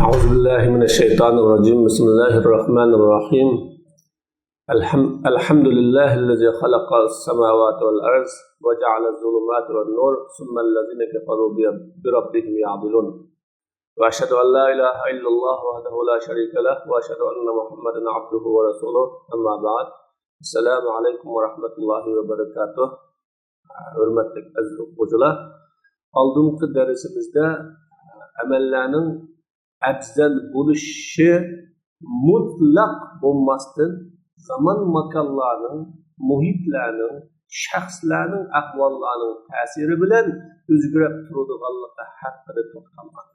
أعوذ بالله من الشيطان الرجيم. بسم الله الرحمن الرحيم. الحمد لله الذي خلق السماوات والأرض وجعل الظلمات والنور ثم الذين كفروا بربهم يعدلون. وأشهد أن لا إله إلا الله وحده لا شريك له وأشهد أن محمدا عبده ورسوله. أما بعد. السلام عليكم ورحمة الله وبركاته. Hürmetli aziz o'quvchilar, oldingi darsimizda amallarning afzal bo'lishi mutlaq bo'lmasdan zaman makonlarning, muhitlarning, shaxslarning ahvollarining ta'siri bilan o'zgarib turadiganligi haqida to'xtalgan.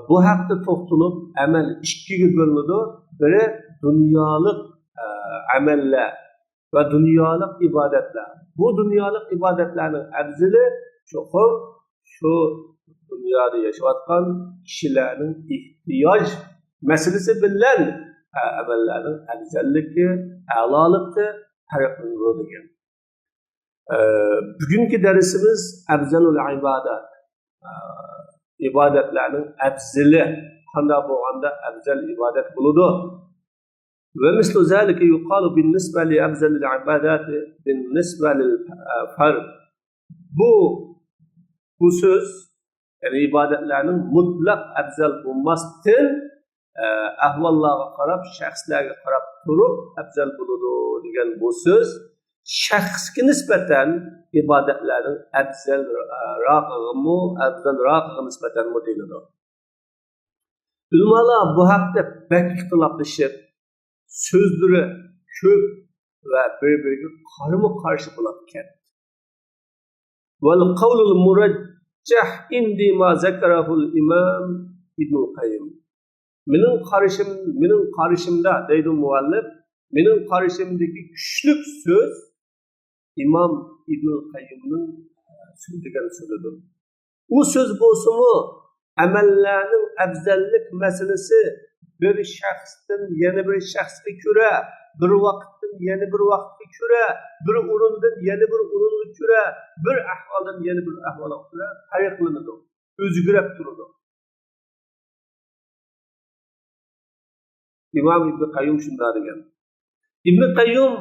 Bu haqda to'xtalib, amal ikkiga bo'linadi. Biri dunyolik amallar va dunyolik ibodatlar. Bu dunyolik ibodatlarning afzali cho'qim shu dunyoda yashayotgan kishilarning ehtiyoj masalasi bilan amallarning afzalligi, a'loligi farqlanadi degan. Bugungi darsimiz afzalul ibodat. Ibodatlarning afzali qanday bo'lganda afzal ibodat bo'ladi. ومثل ذلك يقال بالنسبة لأفضل العبادات بالنسبة للفرد. Bu söz, yani ibadetlerinin mutlak afzal bo'lmasdan ahvollarga qarab, shaxslarga qarab turib afzal bo'ladi degan bu so'z shaxsga nisbatan ibodatlarning afzalrog'iga nisbatan deyiladi. Ulamolar bu haqda bak ixtiloflashib, so'zlari ko'p va bir-biriga qarama-qarshi bo'lib ketdi. Val qawlul murajjah indi ma zakarahul imam Ibn Qayyim. Mening qarashimda deydi muallif, mening qarashimdagi kuchli so'z Imom Ibn Qayyimning so'zlagan so'zidir. U so'z bo'lsa-mu, amallarning afzallik masalasi bir shaxsdan yana bir shaxsga ko'ra, bir vaqtdan yana bir vaqtga ko'ra, bir o'rindan yana bir o'ringa ko'ra, bir ahvoldan yana bir ahvolga ko'ra farqlanadi, o'zgarib turadi. Imom Ibn Qayyim shunday degan. Ibn Qayyim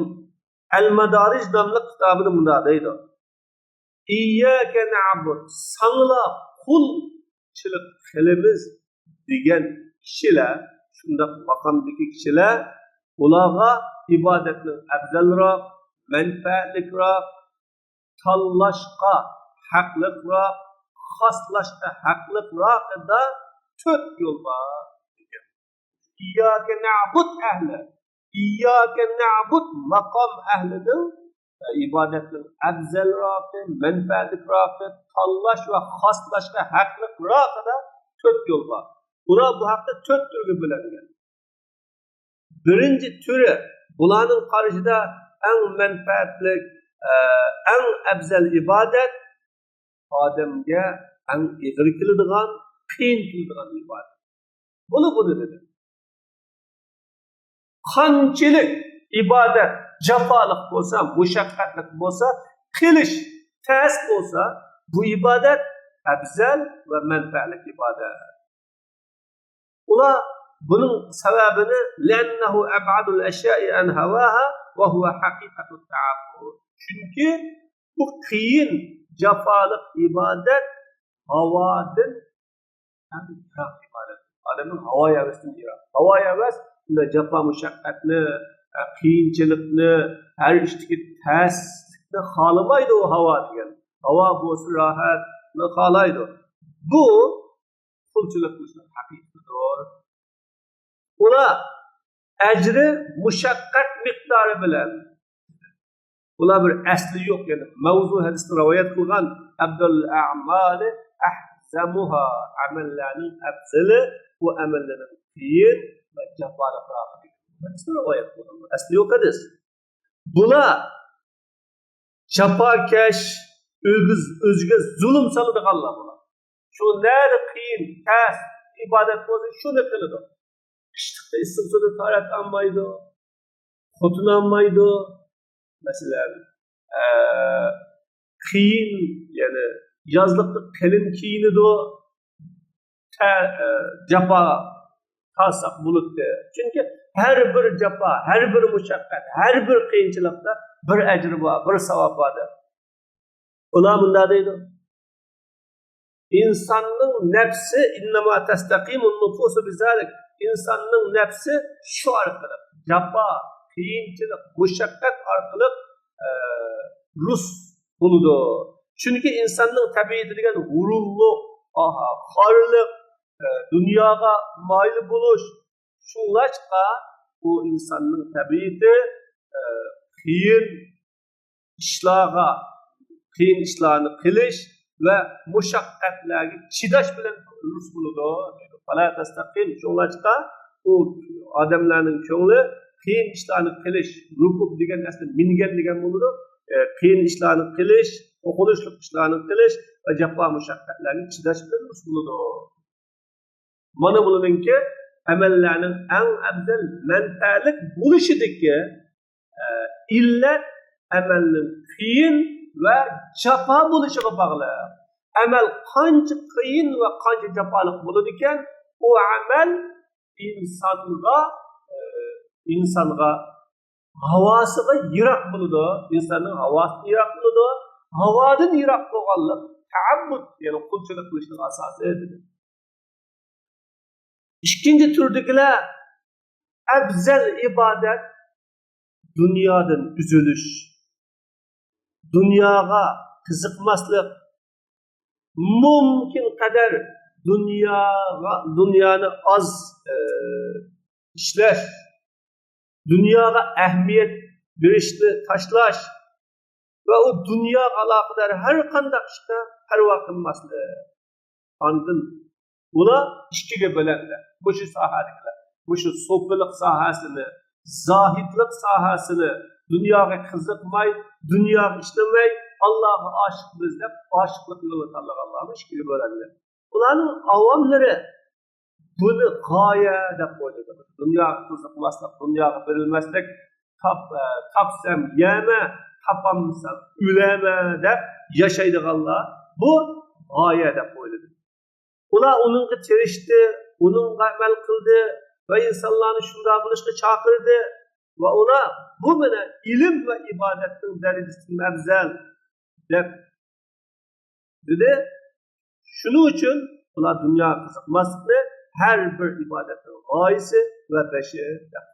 Al-Madarij nomli kitobida bunday deydi: Iyyaka na'bud, sangla qulchilik qilamiz degan kishilar, shundoq maqomdagi kishilar ularga ibodatning afzalroq, manfaatliroq, tanlashga haqliroq, xoslashga haqliroqida to'rt yo'l bor degan. Iyyaka na'bud ahli, iyyaka na'bud maqom ahlining ibodatning afzalroqi, manfaatliroqi, tanlash va xoslashga haqliroqida to'rt yo'l bor. Ular bu haqda to'rt turga bo'lingan. Birinchi turi, bularning qarashida eng manfaatli, eng afzal ibodat odamga eng ig'ir keladigan, qiyin keladigan ibodat. Buni dedi. Qanchalik ibodat jafoliq bo'lsa, mushaqqatli bo'lsa, qilish tas bo'lsa, bu ibodat afzal va manfaatli ibodat. Ular buning sababini li'annahu ab'adul ashya'i an hawaha va huwa haqiqatut ta'abbud. Chunki bu qiyin jafoliq ibodat havodan ham yiroq ibodat. Odamning havo havasidan yiroq. Havo havas unda jafo mushaqqatni, qiyinchilikni, har ishdagi taslikni xohlamaydi u havo degan. Havo bo'lsa rohatni xohlaydi. Bu qulchilik qilishning haqiqatidir. Ular ajri mushaqqat miqdori bilan, ular bir asli yo'q, ya'ni mavzu hadisni rivoyat qilgan abdul a'mali ahzamuha, amallarning afzali bu amallarning qiyin va jafoliqrog'i. Hadisni rivoyat qilgan, asli yo'q hadis. Bular jafokash, o'ziga zulm soladiganlar bular. Shu nari qiyin, tas ibodat bo'lsa shuni qiladi. Qishliqda issiq suvda tarat olmaydi, xotin olmaydi. Masalan, qiyin, ya'ni yozliqda qalin kiyinadi. jafo tortsak bo'ladi. Chunki har bir jafo, har bir mushaqqat, har bir qiyinchilikda bir ajr bor, bir savob bor deb. Ular bunda deydi. Insonning nafsi innama tastaqimun nufusu bizalik. Insonning nafsi shu orqali jafo, qiyinchilik, mushaqqat orqali rus bo'ladi. Chunki insonning tabiati degan g'ururlik, xorlik, dunyoga moyil bo'lish, shunlashqa u insonning tabiati qiyin ishlarga, qiyin ishlarni qilish va mushaqqatlarga chidash bilan rus bo'ladi. Fala tastaqim, shunlashqa u odamlarning ko'ngli qiyin ishlarni qilish, rukub degan narsa mingan degan bo'ladi. Qiyin ishlarni qilish, qo'rqinchli ishlarni qilish va jafo mushaqqatlarga chidash bilan rus bo'ladi. Mana buninki amallarning eng afzal manfaatli bo'lishidagi illat amalning qiyin va jafo bo'lishiga bog'liq. Amal qancha qiyin va qancha jafoliq bo'ladi ekan, u amal insonga havosiga yiroq bo'ladi, insonning havosidan yiroq bo'ladi. Havodan yiroq bo'lganlik taabbud, ya'ni qulchilik qilishning asosi dedi. Ikkinchi turdagilar afzal ibodat dunyodan uzilish, dunyoga qiziqmaslik, mumkin qadar dunyoni oz ishlash, dunyoga ahamiyat berishni tashlash va u dunyoga aloqador har qanday ishga parvo qilmaslik. Ondan ular ikkiga bo'lindi. Bu shu sohadagilar, bu shu so'pilik sohasini, zohidlik sohasini, dunyoga qiziqmay, dunyoga ishlamay, Allohga oshiqmiz deb oshiqlik yo'lini tanlaganlarni ikkiga bo'lindi. Ularning avomlari buni g'oya deb qo'ydi. Dunyoga qiziqmaslik, dunyoga berilmaslik, topsam yema, topolmasam o'lama deb yashaydiganlar bu g'oya deb qo'ydi. Ular uningga tirishdi, uningga amal qildi va insonlarni shunday bo'lishga chaqirdi va ular bu bilan ilm va ibodatning darajasini afzal deb dedi. Shuning uchun ular dunyo qiziqmaslikni har bir ibodatning g'oyasi va bashi deb.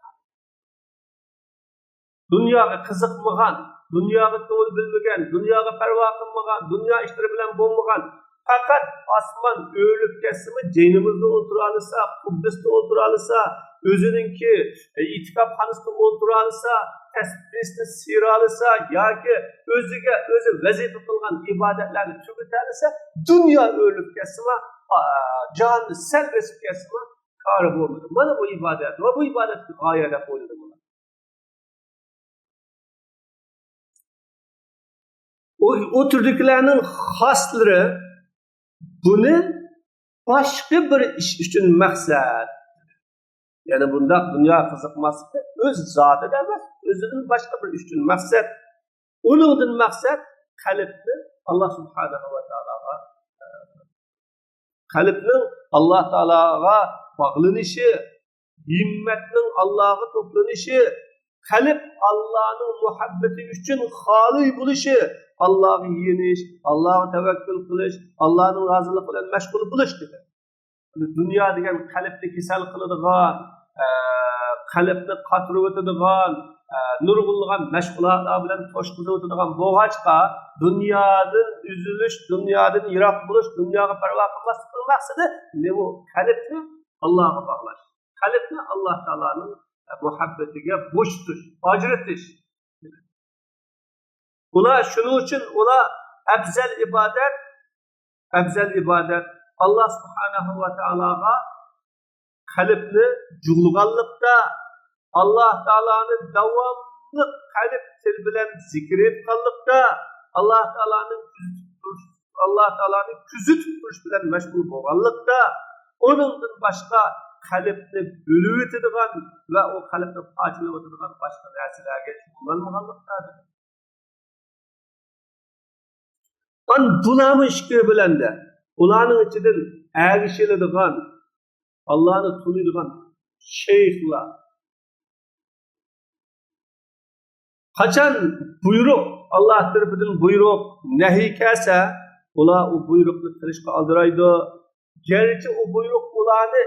Dunyoga qiziqmagan, dunyoga ko'ngil bilmagan, dunyoga parvo qilmagan, dunyo ishlari bilan bo'lmagan, faqat osmon o'lib ketsimi, jaynimizda o'tira olsa, Quddusda o'tira olsa, o'zininki itikofxonasida o'tira olsa, tasbihni siyra olsa yoki o'ziga o'zi vazifa qilgan ibodatlarni tugata olsa, dunyo o'lib ketsimi, jonni sal besib ketsimi, kori bo'lmaydi. Mana bu ibodat va bu ibodat g'oya deb qo'yildi. O turdagilarning xoslari buni boshqa bir ish uchun maqsad. Ya'ni bundaq dunyo qiziqmaslikni o'z zotida emas, o'zidan boshqa bir ish uchun maqsad. Uningdan maqsad qalbni Alloh subhanahu va taologa, qalbning Alloh taologa bog'lanishi, himmatning Allohga to'planishi, qalb Allohning muhabbati uchun xoli bo'lishi, Allohga yenish, Allohga tavakkul qilish, Allohning roziligi bilan mashg'ul bo'lish degan. Dunyo degan qalbni kasal qiladigan, qalbni qotirib o'tadigan, nurg'unlagan mashg'ulotlar bilan to'shqizib o'tadigan bo'g'achqa dunyodan uzilish, dunyodan yiroq bo'lish, dunyoga parvo qilmaslikning maqsadi ne bu? Qalbni Allohga bog'lash, qalbni Alloh taoloning muhabbatiga bo'shatish, ajratish. Ular shuning uchun ular afzal ibodat Alloh subhanahu va taologa qalbni jug'laganlikda, Alloh taoloni davomli qalb til bilan zikr etganlikda, Alloh taoloni kuzatib turish bilan mashg'ul bo'lganlikda, uningdan boshqa qalbni bo'lib o'tadigan va u qalbni parchalab o'tadigan boshqa narsalarga shug'ullanmaganlikda. Bularni ikki bilanda. Ularning ichidan ergishiladigan, Allohni tunuydigan şeyhlar. Qachon buyruq Alloh tarafidan buyruq nahiy kelsa, ular u buyruqni qilishga aldiraydi. Garchi u buyruq ularni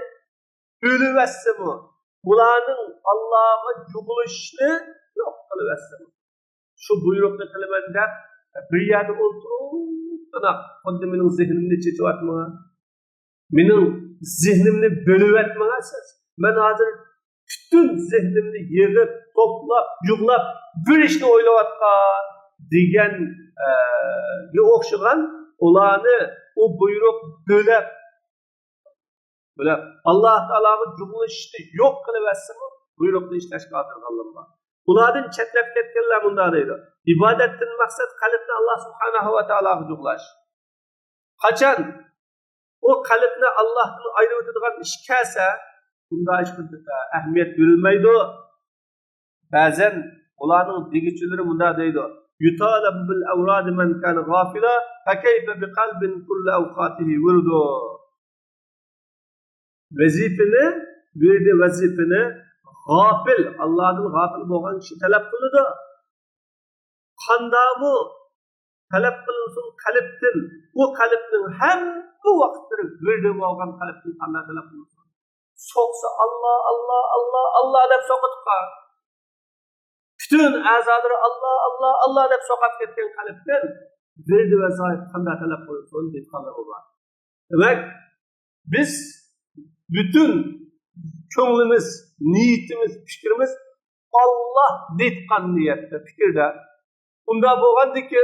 o'livatsimi, ularning Allohga jug'ilishini yo'q qilivatsimi, shu buyruqni qilaman deb bir yerda o'tirib, xuddi mening zehnimni chechivyapman, mening zehnimni bo'lyapman siz. Men hozir bütün zehnimni yig'ib, to'plab, yug'lab bir ishni o'ylayotgan degan o'xshagan ularni u buyruq bo'lib Alloh taologa jug'ilishni yo'q qilivatsimi, buyruqni ishlashga qodirganlar bor. Ulardan chetlab ketganlar bunday deydi. Ibodatdan maqsad qalbni Alloh subhanahu va taologa jug'lash. Qachon o qalbni Allohdan ayirib o'tadigan ish kelsa, bunda hech qanday ahamiyat berilmaydi. Ba'zan ularning degichilari bunday deydi. Yutalabu bil awrad man kana ghafila fa kayfa bi qalbin kullu awqatihi wirdu. Vazifani, verdi vazifani g'ofil, Allohdan g'ofil bo'lgan kishi talab qiladi. Qandamu talab qilinsin qalbdan, u qalbning hamma vaqtlari virdi bo'lgan qalbdan qanday talab qilinsin? So'qsa Alloh, Alloh, Alloh, Alloh deb so'qitgan. Bütün a'zolari Alloh, Alloh, Alloh deb so'qib ketgan qalbdan virdi vazoif qanday talab qilinsin deydiganlar bor. Demak, biz bütün ko'nglimiz, niyatimiz, fikrimiz Alloh deyotgan niyatda, fikrda. Unda bo'lgandiki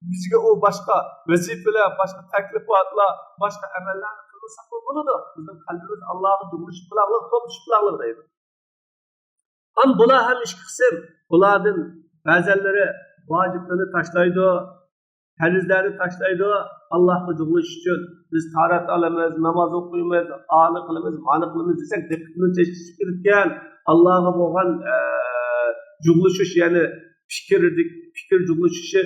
bizga u boshqa vazifalar, boshqa taklifotlar, boshqa amallarni qilmasak bo'ladi. Bizning qalbimiz Allohga jug'ilishib qilaqliq, to'plashib qilaqliq deydi. Ham bular ham ikki qism. Bulardan ba'zilari vojiblarni tashlaydi, farzlarni tashlaydi Allohga jug'ilish uchun. Biz tarat olamiz, namoz o'qiymiz, ani qilamiz, ma'ni qilamiz desak, diqqatimiz chechishib ketgan Allohga bo'lgan jug'ilishish, ya'ni fikr jug'ilishishi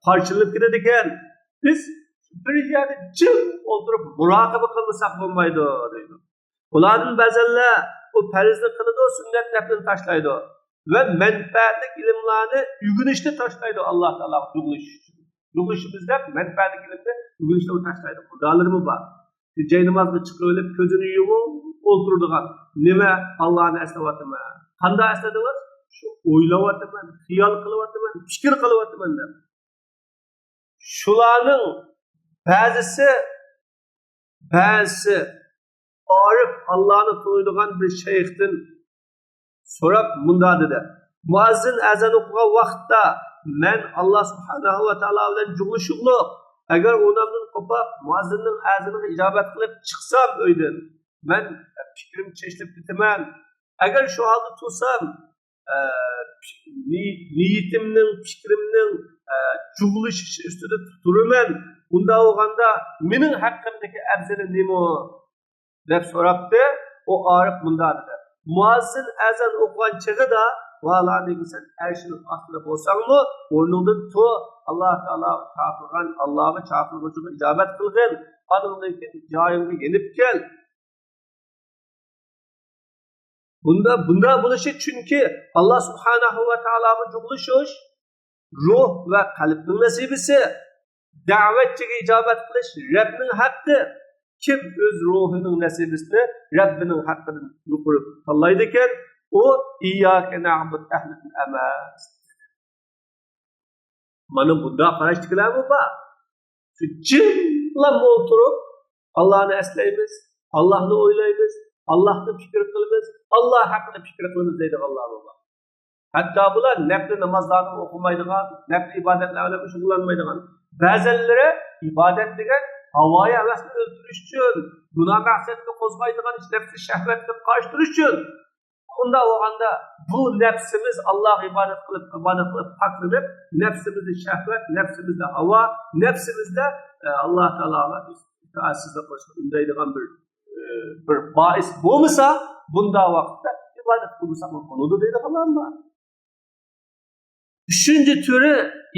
parchalanib ketadi ekan. Biz bir yerda jim o'tirib muroqaba qilmasak bo'lmaydi deydi. Ulardan ba'zanlar u farzni qiladi, sunnat naflini tashlaydi va manfaatli ilmlarni o'rganishni tashlaydi Alloh taologa jug'ilish uchun. Jug'ilishimiz deb manfaatli ilmni o'rganishni tashlaydi. Xudolarmi bor. Jay namozga chiqib olib ko'zini yumib o'tiradigan nima Allohni eslayapman. Qanday esladingiz? Shu o'ylayapman, xiyol qilyapman, fikr qilyapman deb. Shularning ba'zisi orif Allohni taniydigan bir shayxdan so'rab munda dedi. Muazzin azon o'qigan vaqtda men Alloh subhanahu va taolo bilan jug'ilishliq. Agar o'rnimdan qo'pab muazzinning azoniga ijobat qilib chiqsam uydan, men fikrim chechilib ketaman. Agar shu holda tursam, niyatimning, fikrimning jug'ilishi ustida turaman. Unda bo'lganda mening haqqimdagi afzali nima deb so'rabdi. U orif bunda dedi. Muazzin azon o'qigan chig'ida valaniki sen arshining ostida bo'lsangmi, o'rningdan tur, Alloh taolo chaqirgan, Allohga chaqirg'uchiga ijobat qilgin, andan keyin joyingga yenib kel. Bunda bo'lishi chunki Alloh subhanahu va taologa jug'ilishish ruh va qalbning nasibisi. Da'vatchiga ijobat qilish Rabbning haqqi. Kim o'z ruhining nasibisini Rabbining haqqidan yuqori tanlaydi ekan, u iyyake na'bud ahlidan emas. Mana bunda qarashdikilarmi bor. Shu jimlam o'tirib Allohni eslaymiz, Allohni o'ylaymiz, Allohni fikr qilamiz, Alloh haqida fikr qilamiz deydiganlar bor. Hatto bular nafli namozlarni o'qimaydigan, nafli ibodatlar bilan shug'ullanmaydigan. Ba'zilari ibodat degan havoyi havasni o'ldirish uchun, gunoh maqsadga qo'zg'aydigan nafsi shahvatga qarshi turish uchun. Unda bo'lganda bu nafsimiz Alloh ibodat qilib, ibodat qilib poklanib, nafsimizda shahvat, nafsimizda havo, nafsimizda Alloh taologa itoatsizlik qilishga undaydigan bir bois bo'lmasa, bunda vaqtda ibodat qilmasak bo'ladi deydiganlar bor. Üçüncü türü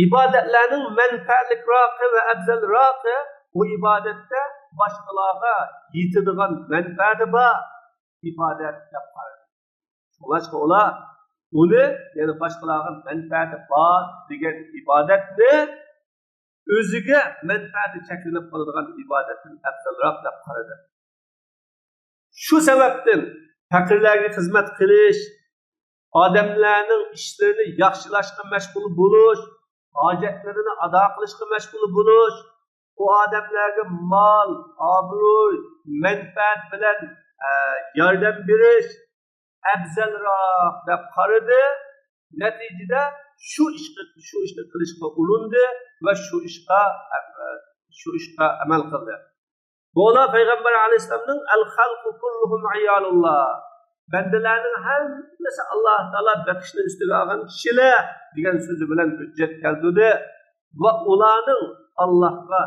ibadetlerinin menfaatliroqi va afzalroqi Bu ibadette başqalarga yetadigan manfaati bor ibodat deb qaradi. Şoňa ular uni, ya'ni boshqalarga manfaati bor degan ibodatni o'ziga manfaati cheklanib qoladigan ibodatdan afzalroq deb qaradi. Shu sababdan faqirlarga xizmat qilish, odamlarning ishlarini yaxshilashga mashg'ul bo'lish, hojatlarini ado qilishga mashg'ul bo'lish, u odamlarga mol, obro'y, manfaat bilan yordam berish afzalroq deb qaradi. Natijada shu ishni qilishga urindi va shu ishga amal qildi. Bo'la payg'ambar alayhissalomning al xalqu kulluhum ayolulloh, bandalarning hammasi Alloh taolo baqishni ustiga olgan kishilar degan so'zi bilan hujjat keltirdi va ularning Allohga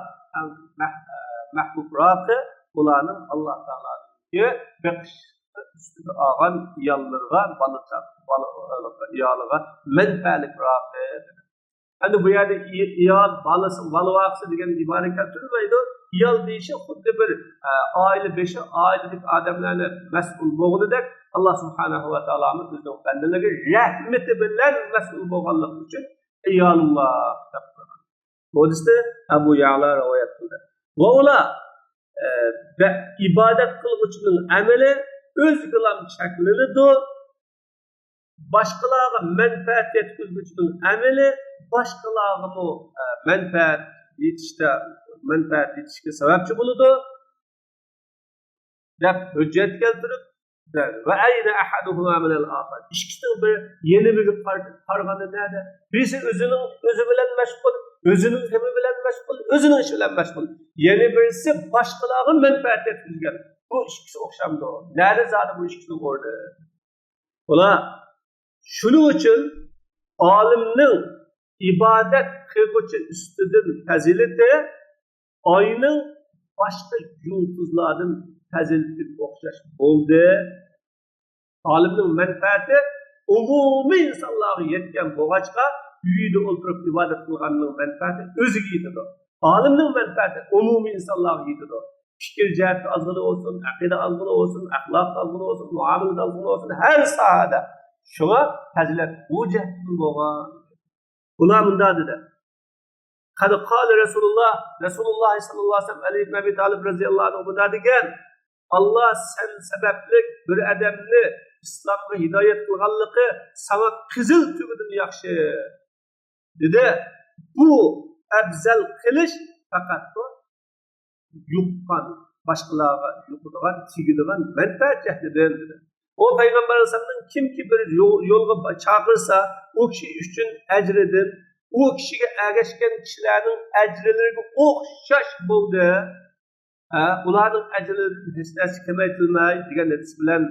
mahbubroqi ularning Alloh taologa baqish ustiga olgan iyollarga, iyoliga manfaatliroqi. Endi bu yerda iyol, bolasi, bola degan ibora keltirilmaydi. İyol deyishi xuddi bir oila beshi oiladagi odamlarni mas'ul bo'lganidek Alloh subhanahu va taoloning o'zining bandalariga rahmati bilan mas'ul bo'lganligi uchun iyolulloh deb qo'ygan. Bu hadisni Abu Ya'la rivoyat qildi. Va ular ibodat qilg'uchining amali o'ziga cheklanadi, boshqalarga manfaat yetkazuvchining amali boshqalarga manfaat yetishda manfaat yetishga sababchi bo'ladi deb hujjat keltirib va ayna ahaduhuma min al-oxar, ikkisining bir yeni biri qaraganda nada, birisi o'zining o'zi bilan mashg'ul, o'zining g'ami bilan mashg'ul, o'zining ishi bilan mashg'ul, yana birisi boshqalarga manfaat yetkazgan. Bu ikkisi o'xshamdi. Nada zodi bu ikkisining o'rni? Ular shuning uchun olimning ibodat qilg'uchi ustidan fazilati oyning boshqa yulduzlardan fazilatiga o'xshash bo'ldi. Olimning manfaati umumiy insonlarga yetgan bo'lg'achqa uyida o'tirib ibodat qilganning manfaati o'ziga yetadi. Olimning manfaati umumiy insonlarga yetadi. Fikr jihati ozg'ini bo'lsin, aqida ozg'ini bo'lsin, axloq ozg'ini bo'lsin, muomala ozg'ini bo'lsin, har sohada shunga fazilat bu jihatdan bo'lgan. Ular bunda dedi. Qad qala Rasululloh, Rasululloh sallallohu alayhi vasallam Ali ibn Abi Talib radhiyallohu anhu bunda degan: Alloh sen sabablik bir odamni islomga hidoyat qilganligi sana qizil tugidan yaxshi dedi. Bu afzal qilish faqat yuqqan, boshqalarga yuqadigan, tegadigan manfaat jihatidan dedi. O payg'ambar alayhissalomning kimki bir yo'lga chaqirsa, u kishi uchun ajridir, u kishiga ergashgan kishilarning ajrilariga o'xshash bo'ldi. Ularning ajrlaridan hech narsa kamaytirilmay degan hadis bilan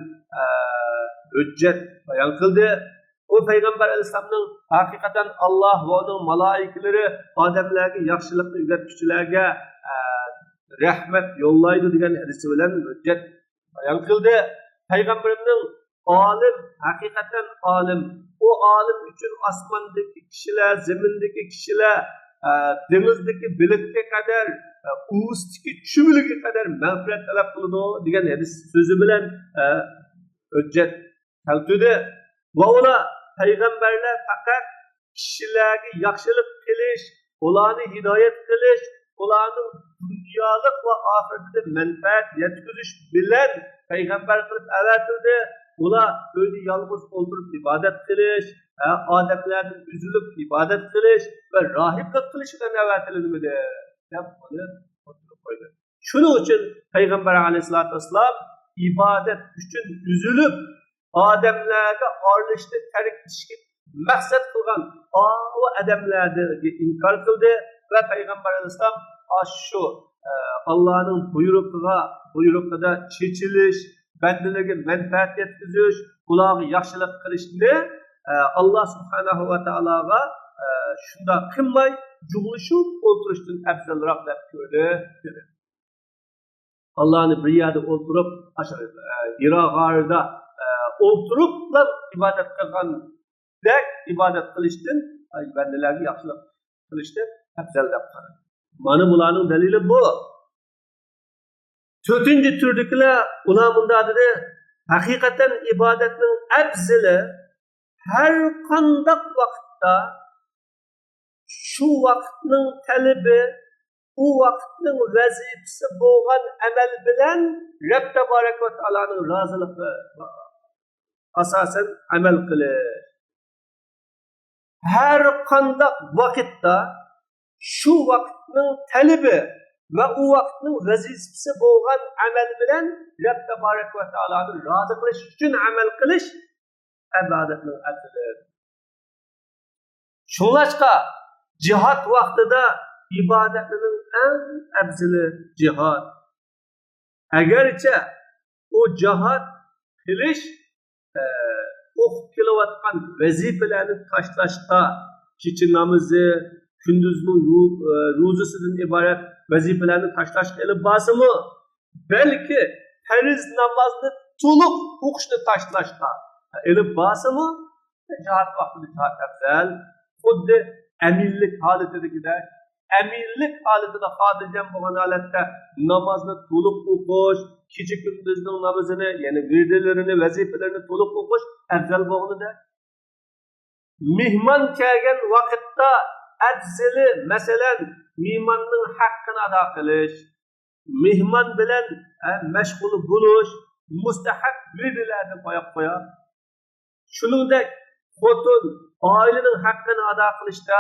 hujjat bayon qildi. O payg'ambar alayhissalomning haqiqatan Alloh va uning maloikalari odamlarga yaxshilikni o'rgatuvchilarga rahmat yo'llaydi degan hadisi bilan hujjat bayon qildi. Payg'ambarimning olim, haqiqatan olim, o olim uchun osmondagi kishilar, zemindagi kishilar, dengizdagi bilikka qadar, uvusdagi chumiliga qadar mag'firat talab qiladi degan hadis so'zi bilan hujjat keltirdi. Va ular payg'ambarlar faqat kishilarga yaxshilik qilish, ularni hidoyat qilish, ularning dunyolik va oxiratda manfaat yetkazish bilan payg'ambar qilib avatildi. Ular o'zi yolg'iz o'tirib ibodat qilish, odamlardan uzilib ibodat qilish va rohiblik qilish bilan avatilmadi deb uni o'tirib qo'ydi. Shuning uchun payg'ambar alayhissalatu vassalom ibodat uchun uzilib odamlarga orlishni tark etishga maqsad qilgan o odamlarni inkor qildi va payg'ambar alayhissalom shu Allohning buyrug'ida chechilish, bandalarga manfaat yetkazish, ularga yaxshilik qilishni Alloh subhanahu va taologa shundoq qilmay jug'lishib o'tirishdan afzalroq deb ko'rdi dedi. Allohni bir yerda o'tirib, Hiro g'orida o'tirib ibodat qilgandek ibodat qilishdan bandalarga yaxshilik qilishni afzal deb qaradi. Mana bularning dalili bu. To'rtinchi turdagilar ular bunday dedi: haqiqatan ibodatning afzali har qandaq vaqtda shu vaqtning talabi, u vaqtning vazifasi bo'lgan amal bilan Rabb taborak va taoloning roziligi asosan amal qilish. Har qandaq vaqtda shu vaqtning talabi va u vaqtning vazifasi bo'lgan amal bilan Rabb taborak va taoloni rozi qilish uchun amal qilish ibodatning afzali. Shunlashqa jihad vaqtida ibodatning eng afzali jihad. Agarcha u jihad qilish o'qib kelayotgan vazifalarni tashlashga, kecha namozi, kunduzning ro'zasidan iborat vazifalarni tashlashga ilib borsimi, balki farz namozni to'liq o'qishni tashlashga ilib borsimi, jihad vaqtida jihad afzal. Xuddi amirlik holatidagidek, amirlik holatida xotirjam bo'lgan holatda namozni to'liq o'qish, kecha kunduzning namozini, ya'ni virdlarini, vazifalarini to'liq o'qish afzal bo'lganida. Mehmon kelgan vaqtda afzali, masalan, mehmonning haqqini ado qilish, mehmon bilan mashg'ul bo'lish, mustahab virdlarni qo'yib qo'yar. Shuningdek, xotin oilaning haqqini ado qilishda,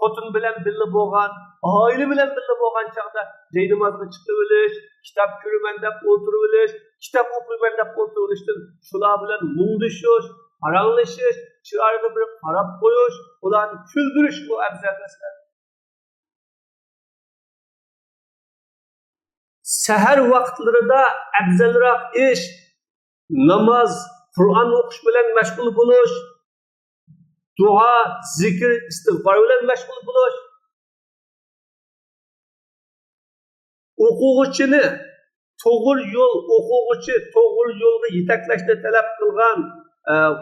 xotin bilan birga bo'lgan, oila bilan birga bo'lgan chaqda jay namozga chiqib olish, kitob ko'raman deb o'tirib olish, kitob o'qiyman deb o'tirib olishdan shular bilan mungdishish, paranlashish, chiroyli bir qarab qo'yish, ularni kuldirish bu afzal masala. Sahar vaqtlarida afzalroq ish namoz, Qur'on o'qish bilan mashg'ul bo'lish, duo, zikr, istig'for bilan mashg'ul bo'lish. O'quvchini to'g'ri yo'l, o'quvchi to'g'ri yo'lga yetaklashni talab qilgan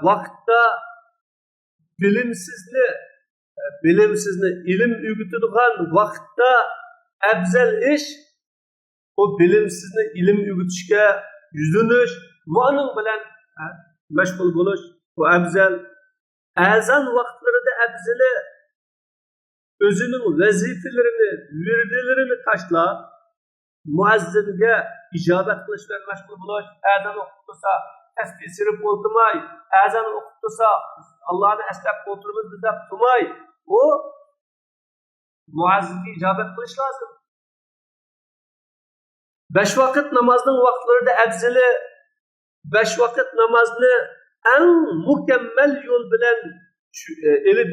vaqtda bilimsizni ilm o'rgatadigan vaqtda afzal ish o bilimsizni ilm o'rgatishga yuzlanish va uning bilan mashg'ul bo'lish bu afzal. Azon vaqtlarida afzali o'zining vazifalarini, virdlarini tashlab muazzinga ijobat qilish bilan mashg'ul bo'lish. Azon o'qib tursa tasbih sirib o'tirmay, azon o'qib tursa Allohni eslab o'tiramiz deb turmay, u muazzinga ijobat qilish lozim. 5 vaqt namozning vaqtlarida afzali 5 vaqt namozni eng mukammal yo'l bilan elib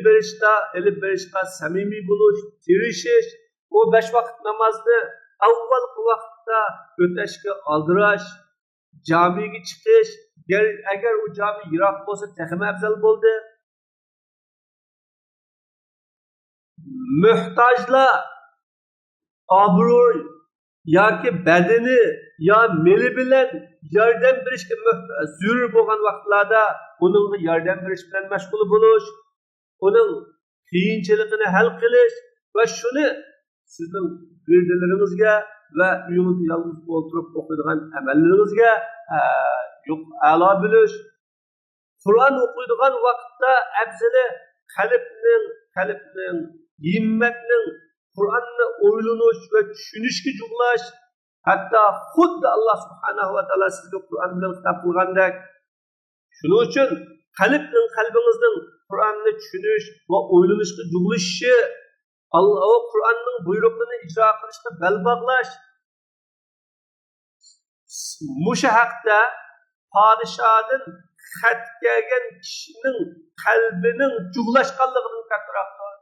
berishga samimiy bo'lish, tirishish, o 5 vaqt namozni avvalgi vaqtda o'tashga oldirash, camiga chiqish, agar u cami yiroq bo'lsa texmi afzal bo'ldi. Muhtojlar obro' yoki badani yo meli bilan yordam berishga zarur bo'lgan vaqtlarda uningga yordam berish bilan mashg'ul bo'lish, uning qiyinchiligini hal qilish va shuni sizning virdlaringizga va uyingizda yolg'iz o'tirib o'qiydigan amallaringizga yo'q a'lo bo'lish. Qur'on o'qiydigan vaqtda afzali qalbning, himmatning Qur'onni o'ylanish va tushunishga jug'lash, hatto xuddi Alloh subhanahu va taolo sizga Qur'on bilan xitob qilgandek. Shuning uchun qalbingizning Qur'onni tushunish va o'ylanishga jug'lashishi, Alloh Qur'onning buyruqlarini ijro qilishga bel bog'lash, mushu haqda podshodan xat kelgan kishining qalbining jug'lashganligidan kattaroqdir.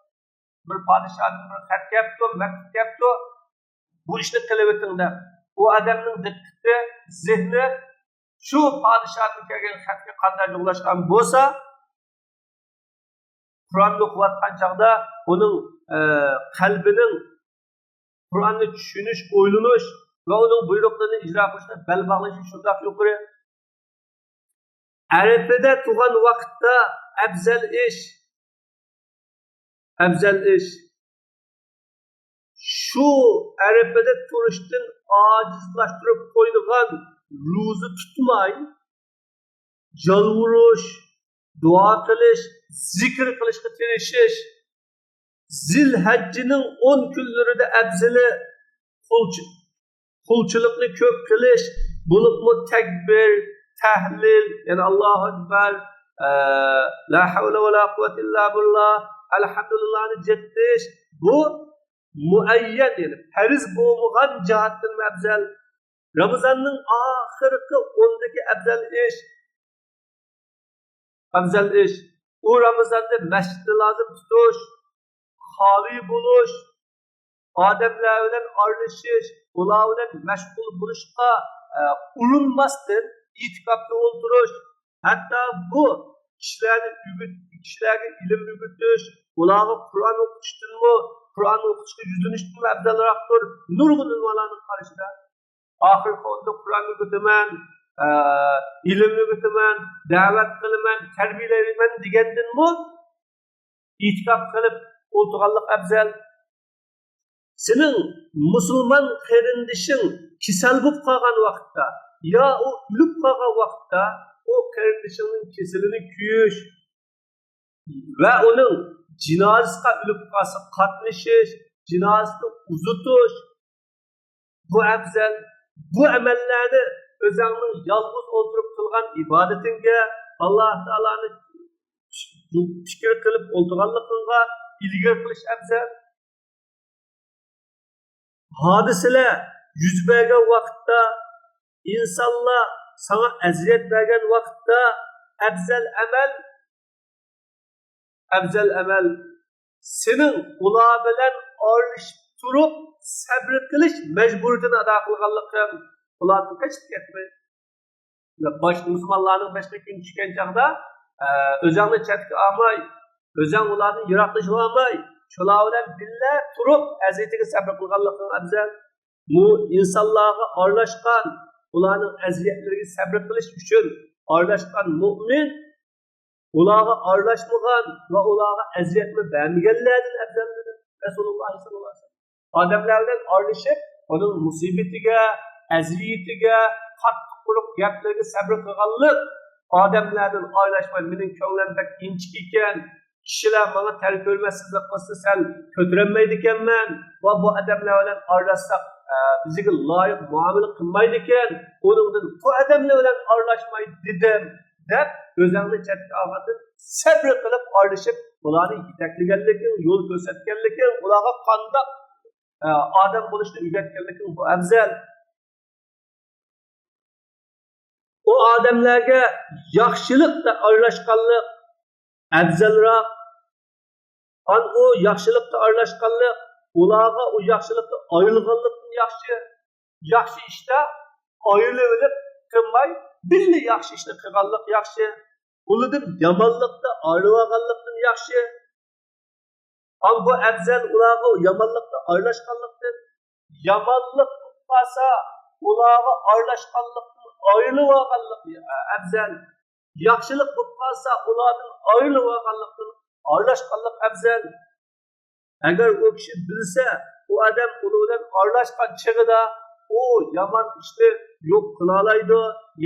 Bir podshodan bir xat kelibdi, maktub kelibdi, bu ishni qilib o'ting deb. U odamning diqqati, zehni shu podshodan kelgan xatga qanday jug'lashgan bo'lsa, Qur'onni o'qiyotgan chog'da uning qalbining Qur'onni tushunish, o'ylanish va uning buyruqlarini ijro qilishga bel bog'lashi shundoq yuqori. Arafada tug'an vaqtda afzal ish Shu arafada turishdan ojizlashtirib qo'ydigan ro'za tutmay, yolvurish, duo qilish, zikr qilishga tirishish, Zilhajjining 10 kunlarida afzali qulchilikni ko'p qilish, bo'libmi takbir, tahlil, ya'ni Allohu akbar, la havla va la quvvata illa billah, elhamdülillahni jettish, bu muayyan, ya'ni farz bo'lmagan jihatdan afzal. Ramazonning oxirgi 10dagi afzal ish, u Ramazonda masjidni lozim tutish, xoli bo'lish, odamlar bilan aralashish, ular bilan mashg'ul bo'lishga urinmasdan e'tikofda o'ltirish, hatto bu kishilarni kishilarga ilm o'rgatish, ularga Qur'on o'qitishdanmi, Qur'on o'qitishga yuzlanishdanmi afzalroqdir nurg'un ulamolarning qarashida. Oxirgi o'nda Qur'on o'rgataman, ilm o'rgataman, da'vat qilaman, tarbiyalayman degandanmi e'tikof qilib o'ltirganlik afzal. Sening musulmon qarindishing kasal bo'lib qolgan vaqtda yo u o'lib qolgan vaqtda u qarindishingning kasalini kuyish va uning jinozasiga o'lib qolsa qatnashish, jinozasini uzatish bu afzal. Bu amallarni o'zingning yolg'iz o'tirib qilgan ibodatingga, Alloh taoloni fikr qilib o'tirganligingga ilgari qilish afzal. Hodisalar yuz bergan vaqtda, insonlar sana aziyat bergan vaqtda afzal amal sening ular bilan aralashib turib sabr qilish majburiyatini ado qilganliging, ulardan qochib ketmay. Boshqa musulmonlarning boshqa kun tushgan chog'da o'zingni chetga olmay, o'zing ularni yiroqlashib olmay, shular bilan birga turib aziyatiga sabr qilganliging afzal. Bu insonlarga aralashgan, ularning aziyatlariga sabr qilish uchun aralashgan mo'min ularga aralashmagan va ularga aziyatni bermaganlardan afzaldir. Rasululloh sollallohu alayhi vasallam odamlar bilan aralashib, uning musibatiga, aziyatiga, qattiq quruq gaplarga sabr qilganlik, odamlardan aralashmay, mening ko'nglim bak inchik ekan, kishilar manga tar ko'rmaslik qilsa sal ko'tarolmaydi ekanman va bu odamlar bilan aralashsak bizga loyiq muomala qilmaydi ekan, uningdan bu odamlar bilan aralashmay dedim deb o'zingni chetga olgandan sabr qilib aralashib, ularni yetaklaganliging, yo'l ko'rsatganliging, ularga qandoq odam bo'lishni o'rgatganliging bu afzal. U odamlarga yaxshilikda aralashganlik afzalroq. U yaxshilikda aralashganlik, ularga u yaxshilikda ayrilganlikdan yaxshi. Yaxshi ishda ayrilib qilmay, birli yaxshi ishni qilganlik yaxshi. Ulardan yomonlikda ayrilganlikdan yaxshi. Bu afzal ularga yomonlikda aralashganlikdan. Yomonlik qilsa ularga aralashganlikdan ayrilib olganlik afzal. Yaxshilik bo'lib qolsa ulardan ayrilib olganlikdan aralashganlik afzal. Agar u kishi bilsa, u odam uni bilan aralashgan chig'ida u yomon ishni yo'q qila oladi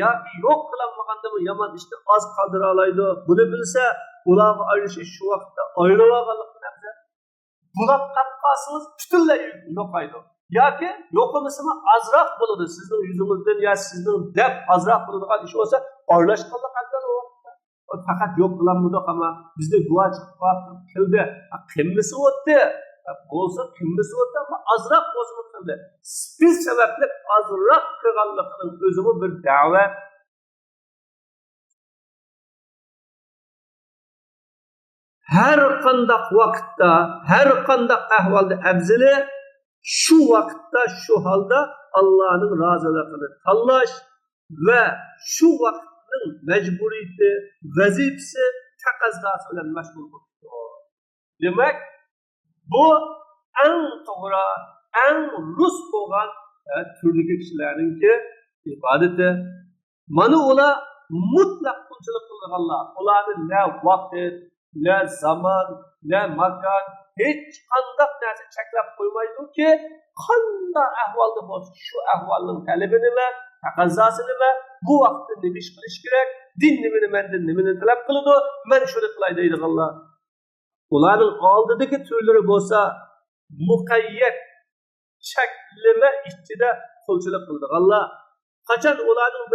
yoki yo'q qilolmaganda yomon ishni oz qoldira oladi. Buni bilsa, ularga aralashish shu vaqtda ayrilib olganlikdan afzal. Bular qolib qolsangiz butunlay yo'qaydi yoki yo'qolmasimi ozroq bo'ladi. Sizning yuzingizdan yo sizning deb ozroq bo'ladigan ish bo'lsa, aralashganlik afzal u vaqtda. Faqat yo'q qilammidiq, ammo bizni guvoh chiqib qolib qildi, qilmasa o'tdi, bo'lsa qilmasa o'tdi, ammo ozroq bo'lsa qildi. Biz sababli ozroq qilganligining o'zimi bir da'vat. Har qandaq vaqtda, har qandaq ahvolda afzali shu vaqtda, shu holda Allohning roziligini tanlash va shu vaqtning majburiyati, vazifasi, taqozosi bilan mashg'ul bo'lish. Demak, bu eng to'g'ri, eng rus bo'lgan turdagi kishilarningki ibodati. Mana ular mutlaq qulchilik qilganlar. Ularni na vaqt, Ne zaman, ne makan, hech qandaq narsa cheklab qo'ymaydiki, qanday ahvolda bo'lsa shu ahvolning talabi nima, taqozosi nima, bu vaqtda nima ish qilish kerak, din nimani mendan nimani talab qiladi, men shuni qilay deydiganlar. Ularning oldidagi turlari bo'lsa muqayyat cheklama ichida qulchilik qildiganlar. Qachon ularning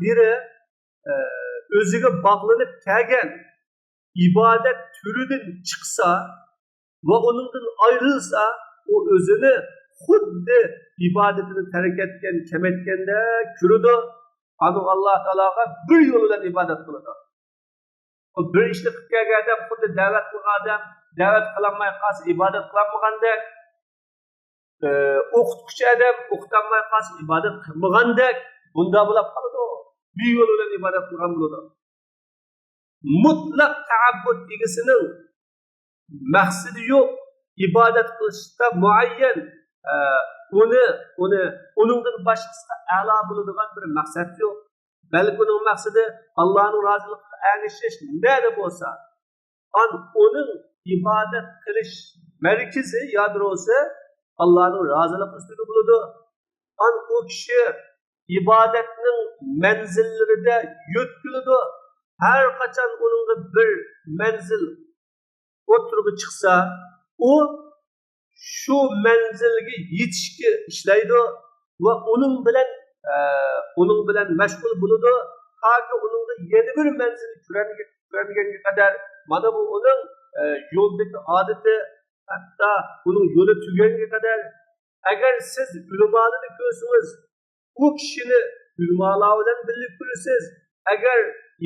biri o'ziga bog'lanib kelgan ibodat turidan chiqsa va uningdan ayrilsa, u o'zini xuddi ibodatini tark etgan, kamaytganda ko'radi. Anu Alloh taologa bir yo'l bilan ibodat qiladi. O bir ishni qilib kelgan odam xuddi da'vat qilgan odam, da'vat qilolmay qolsa ibodat qilolmagandek, o'qituvchi odam o'qitolmay qolsa ibodat qilmagandek, bunda bo'lib qoladi. Bir yo'l bilan ibodat qilgan bo'ladi. Mutlaq taabbud egasining maqsadi yo'q, ibodat qilishda muayyan uni uningdan boshqasiga a'lo bo'ladigan bir maqsad yo'q. Balki uning maqsadi Allohning roziligiga erishish nada bo'lsa, an uning ibodat qilish markazi, yadrosi Allohning roziligi ustida bo'ladi. An u kishi ibodatning manzillarida yo'tkiladi. Har qachon uningga bir manzil o'tirib chiqsa, u shu manzilga yetishga ishlaydi va uning bilan mashg'ul bo'ladi. Toki uningga yana bir manzil ko'ranganga qadar. Mana bu uning yo'ldagi odati, hatto uning yo'li tuganga qadar. Agar siz ulamolarni ko'rsangiz, u kishini ulamolar bilan birga ko'rasiz. Agar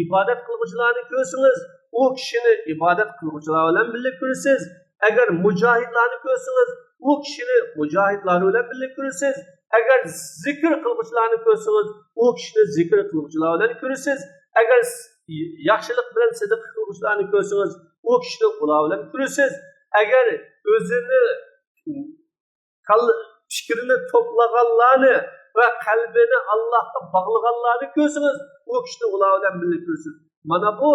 ibodat qilguvchilarni ko'rsangiz, u kishini ibodat qilguvchilar bilan birga ko'rasiz. Agar mujohidlarni ko'rsangiz, u kishini mujohidlar bilan birga ko'rasiz. Agar zikr qilguvchilarni ko'rsangiz, u kishini zikr qilguvchilar bilan ko'rasiz. Agar yaxshilik bilan sadaqa qilguvchilarni ko'rsangiz, u kishini ular bilan ko'rasiz. Agar o'zini fikrini to'plaganlarni va qalbini Allohga bog'laganlarni ko'rsangiz, u kishini ular bilan birga ko'rasiz. Mana bu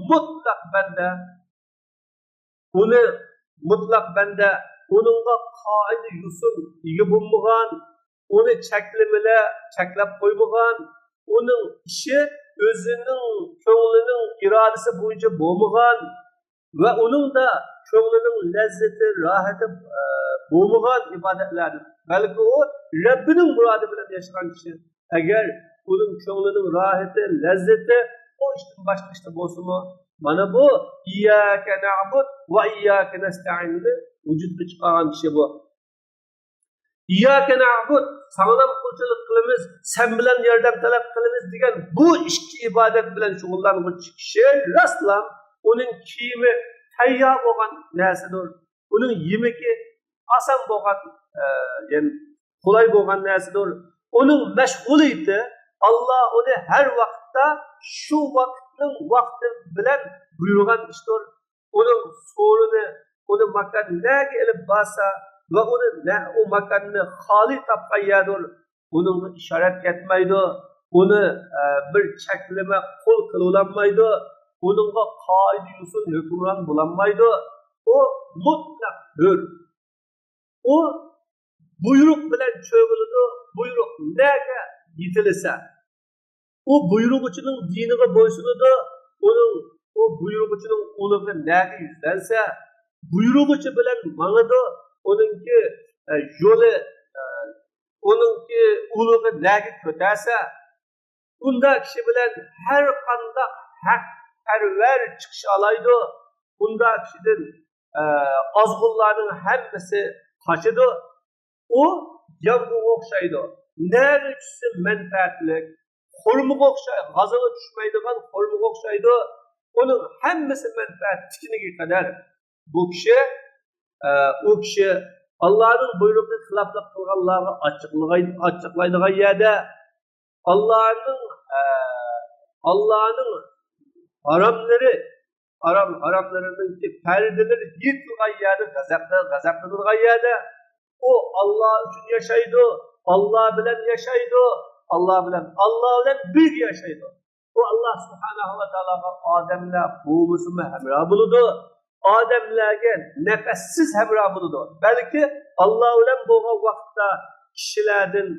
mutlaq banda. Uni mutlaq banda uningga qoida yo'sin ega bo'lmagan, uni cheklamalar cheklab qo'ymagan, uning ishi o'zining ko'nglining irodasi bo'yicha bo'lmagan va uning da ko'nglining lazzati, rohati bo'lmagan ibodatlardir. Balki u Rabbining murodi bilan yashagan kishi. Agar uning ko'nglining rohati, lazzati o ishdan boshqa ishda bo'lsinmi, mana bu iyyaka na'bud va iyyaka nasta'inni vujudga chiqargan kishi bu. İyyaka na'bud, sağlam qulchilik qilamiz, sen bilan yordam talab qilamiz degan bu ikki ibodat bilan shug'ullangan kishi rostlam uning kiyimi tayyor bo'lgan narsadir. Uning yemiki oson bo'lgan, ya'ni qulay bo'lgan narsadir. Uning mashg'uliyati Alloh uni har vaqtda shu vaqtning vaqti bilan buyurgan ishdir. Uning so'rini, uni makon naga ilib borsa va uni u makonni xoli topgan yerdir. Uningga ishorat ketmaydi, uni bir cheklama qo'l qilolmaydi, uningga qoida yo'sin hukmron bo'lolmaydi. U mutlaq hur. U buyruq bilan cho'g'iladi. Buyruq naga yetilsa, u buyrug'uchining diniga bo'ysunadi. Uning u buyrug'uchining ulug'i naga yuzlansa, buyrug'uchi bilan mangidi. Uningki yo'li, uningki ulug'i naga ko'tarsa, unda kishi bilan har qanday haq parvar chiqish olaydi. Unda kishidan ozg'unlarning hammasi qochadi. U yomg'irga o'xshaydi. Naga tushsa manfaatlik, xurmaga o'xshaydi, g'azaga tushmaydigan xurmaga o'xshaydi. Uning hammasi manfaat tikiniga qadar. Bu kishi, u kishi Allohning buyrug'iga xiloflik qilganlarga ochiqlaydigan yerda, Allohning haromlari, haromlarining pardalari yirtilgan yerda, g'azablanadigan yerda, U Alloh uchun yashaydi, Alloh bilan yashaydi, Alloh bilan, Alloh bilan birga yashaydi. U Alloh subhanahu va taologa odamlar bo'lmasimi hamroh bo'ladi, odamlarga nafassiz hamroh bo'ladi. Balki Alloh bilan bo'lgan vaqtda kishilardan,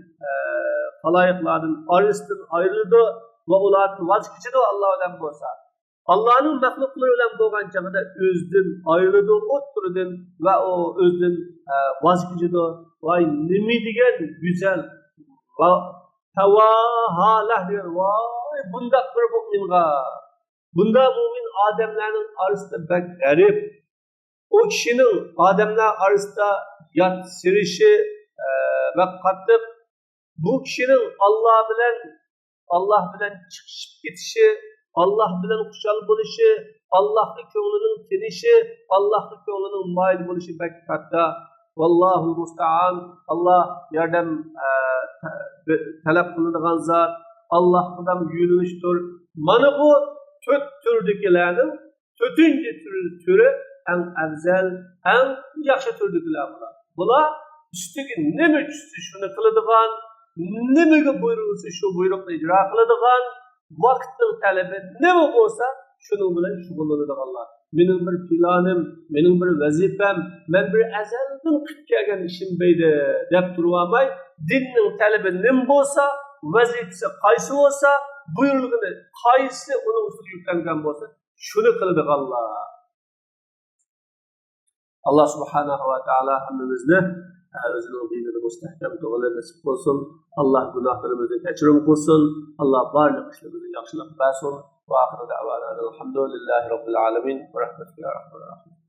xaloyiqlardan orasidan ayriladi va ulardan voz kechadi Alloh bilan bo'lsa. Allohning maxluqlari bilan bo'lgan chog'ida o'zidan ayriladi, o'ttiridan va u o'zidan voz kechadi. Voy nima degan go'zal va tavahalah degan, voy bundaq bir mo'minga, bunda mo'min odamlarning orasida bak g'arib. U kishining odamlar orasida yot sirishi va qattiq. Bu kishining Alloh bilan chiqishib ketishi, Alloh bilan xushal bo'lishi, Allohning ko'nglining tinishi, Allohning ko'nglining moyil bo'lishi bak katta. Vallohu musta'an. Alloh yordam talab qilinadigan zot, Allohdan yo'linishdir. Mana bu to'rt turdagilarning to'rtinchi turi eng afzal, eng yaxshi turdagilar bular. Bular ustiga nima tushsa shuni qiladigan, nimaga buyurilsa shu buyruqni ijro qiladigan, vaqtning talabi nima bo'lsa shuning bilan shug'ullanadiganlar. Mening bir planim, mening bir vazifam, men bir azaldan qilib kelgan ishim beydi deb turolmay, dinning talabi nima bo'lsa, vazifasi qaysi bo'lsa, buyruqni qaysi uning ustiga yuklangan bo'lsa, shuni qiladiganlar. Alloh subhanahu va taolo hammamizni o'zining dinini mustahkam to'g'ri nasib qilsin. Alloh gunohlarimizni kechirim qilsin. Alloh barliq ishlarimizni yaxshilab bersin. Va axiru da'vana alhamdulillahi robbil alamin. Va rahmatullahi va barakatuh.